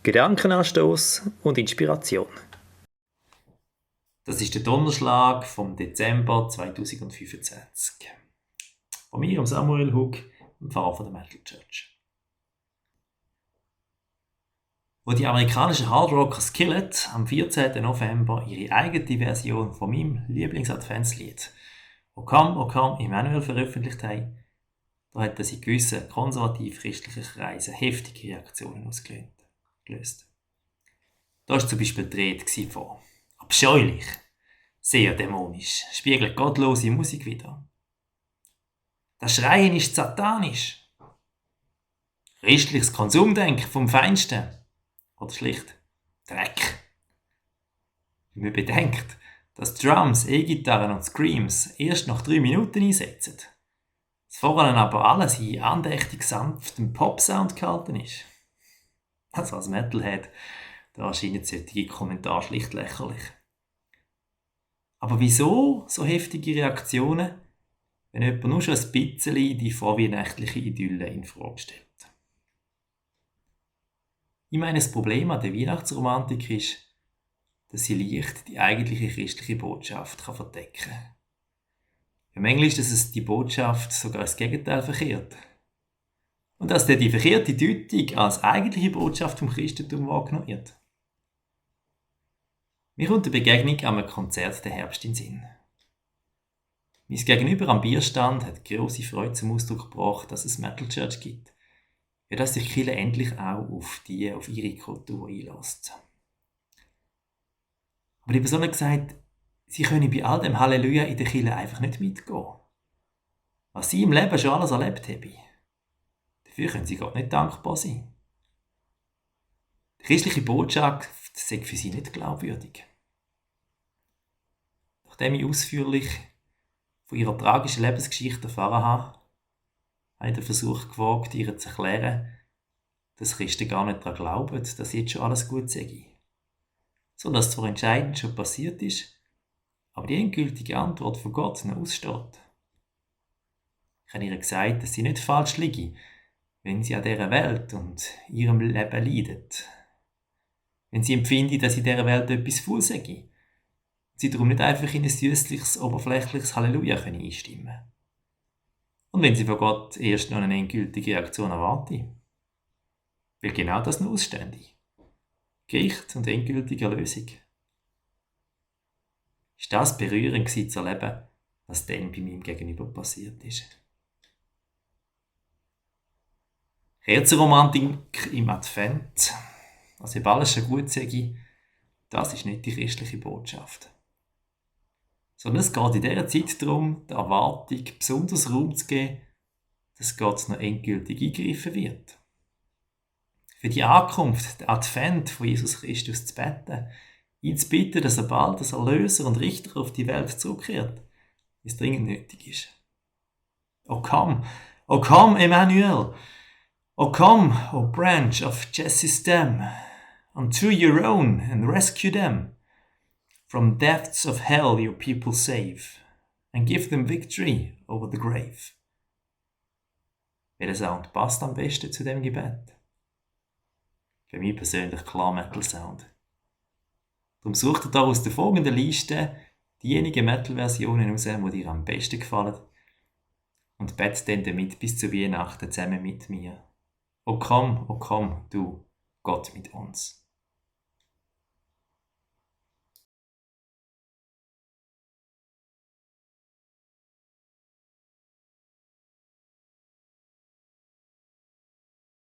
Gedankenanstoß und Inspiration. Das ist der Donnerschlag vom Dezember 2025. Von mir, Samuel Hug, dem Pfarrer von der Metal Church. Wo die amerikanischen Hardrocker Skillet am 14. November ihre eigene Version von meinem Lieblings-Adventslied «O Come, Emmanuel» veröffentlicht haben, da hat das in gewissen konservativ-christlichen Kreisen heftige Reaktionen ausgelöst. Da war zum Beispiel die Rede von «abscheulich», «sehr dämonisch», «spiegelt gottlose Musik wider», «das Schreien ist satanisch», «christliches Konsumdenken vom Feinsten» oder schlicht «Dreck». Wenn man bedenkt, dass Drums, E-Gitarren und Screams erst nach 3 Minuten einsetzen, das vorne aber alles in andächtig sanftem Pop-Sound gehalten ist. Also als Metalhead, da erscheinen solche Kommentare schlicht lächerlich. Aber wieso so heftige Reaktionen, wenn jemand nur schon ein bisschen die vorweihnachtliche Idylle in Frage stellt? Ich meine, das Problem an der Weihnachtsromantik ist, dass sie leicht die eigentliche christliche Botschaft verdecken kann. Im Englisch ist es die Botschaft sogar das Gegenteil verkehrt. Und dass die verkehrte Deutung als eigentliche Botschaft vom Christentum wahrgenommen wird. Mir kommt eine Begegnung an einem Konzert der Herbst in den Sinn. Mein Gegenüber am Bierstand hat grosse Freude zum Ausdruck gebracht, dass es Metal Church gibt. Ja, dass sich die Kirche endlich auch auf ihre Kultur einlässt. Aber die Person hat gesagt, sie können bei all dem Halleluja in der Kirche einfach nicht mitgehen. Was sie im Leben schon alles erlebt haben. Dafür können sie Gott nicht dankbar sein. Die christliche Botschaft sei für sie nicht glaubwürdig. Nachdem ich ausführlich von ihrer tragischen Lebensgeschichte erfahren habe ich den Versuch gewagt, ihr zu erklären, dass Christen gar nicht daran glauben, dass jetzt schon alles gut sei. Sondern dass zwar entscheidend schon passiert ist, aber die endgültige Antwort von Gott noch aussteht. Ich habe ihr gesagt, dass sie nicht falsch liege, wenn sie an dieser Welt und ihrem Leben leidet. Wenn sie empfinde, dass in dieser Welt etwas faul sei. Sie darum nicht einfach in ein süßliches, oberflächliches Halleluja einstimmen können. Und wenn sie von Gott erst noch eine endgültige Reaktion erwarte. Weil genau das noch ausstände. Gericht und endgültige Erlösung. Ist das berührend zu erleben, was dann bei meinem Gegenüber passiert ist. Kerzenromantik im Advent, also ob alles schon gut sei, das ist nicht die christliche Botschaft. Sondern es geht in dieser Zeit darum, der Erwartung besonders Raum zu geben, dass Gott noch endgültig eingreifen wird. Für die Ankunft, den Advent von Jesus Christus zu beten, ihn zu bitten, dass er bald als Erlöser und Richter auf die Welt zurückkehrt, wie es dringend nötig ist. O come, Emmanuel! O come, O branch of Jesse's stem, unto your own and rescue them. From depths of hell your people save, and give them victory over the grave. Welcher Sound passt am besten zu dem Gebet? Für mich persönlich klar Metal Sound. Darum sucht ihr da aus der folgenden Liste diejenigen Metal-Versionen raus, die dir am besten gefallen, und bettet dann damit bis zu Weihnachten zusammen mit mir. O come, du Gott mit uns.